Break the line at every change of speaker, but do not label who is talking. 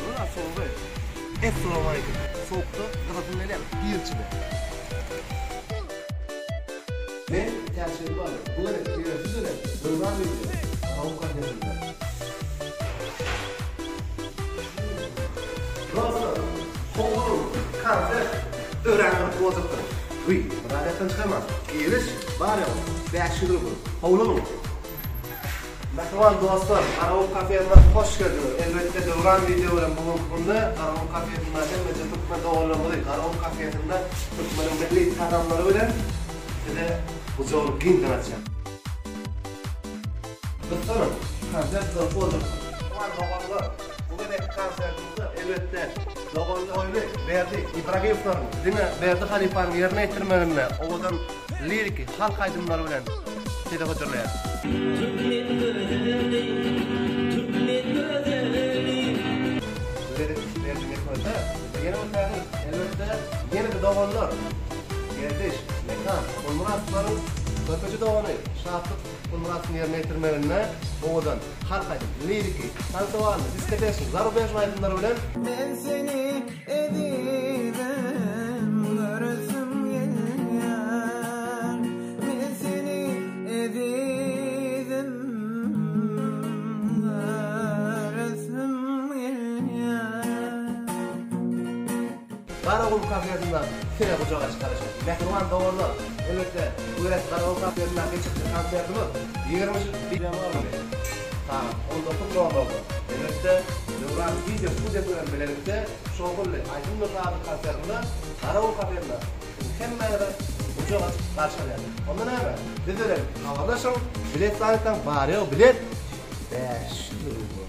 Ora soňra. Essalamu aleýkum. Sowukda gyzasym gelýär. Gir içine. Men Täçgeldi Bally. Bu gezek ýersiz bilen Döwran öýünde, Garagum kafesinde. Dostlar, howluň konsert örän gyzykly boljakdyr. Wiý, bir zat ýatdan çykarmaň. Giriş bar ýogy 500 rubl. Howlunyň. Mähriban dostlar, Garagum kafesine hoş geldiňiz! Elbetde Döwran wideo bilen bu günki günde Garagum kafesinde hemmeje türkmen doganlarymyzy Garagum kafesinde türkmeniň milli tagamlary bilen size gujagyny giňden açýar. Gyssanyň, konsert gyzykly boljakdyr. Mähriban doganlar, bu gezekki konsertimizde elbetde doganly Toýly, Berdi Ibragimowlaryň diňe Berdi halypanyň ýerine ýetirmeginde owadan liriki halk aýdymlary bilen size hödürleýär.
Türkmen gözeli, türkmen gözeli.
Lirik Berdi Mekmede ýene bir täzelik, elbetde, ýene-de doganlar Gerdiş, Mekan, Gulmyratowlaryň körpeje dogany Şatlyk Gulmyradowyň ýerine ýetirmeginde owadan halk aýdym, liriki, tansowanly, diskoteçnik, zarubežnyý aýdymlary bilen.
Men seni Ezizim göresim gelýär Men seni ezizim göresim gelýär.
Garagum kafesinde size gujak açyp garaşýar. Mähriban doganlar, elbetde, bu gezek Garagum kafesinde geçiriljek konsertimiz 23 ýanwar güni sagat 19 nol-nolda. Elbetde, Döwran wideo studiýasy bilen bilelikde Şowhunly aýdymdyr sazly konsertinde Garagum kafesinde sizi hemmäňizi gujak açyp garşy alýar. Onda näme, biz bilen habarlaşyň, bilet saýtdan bar-ýogy bilet 500 rubl.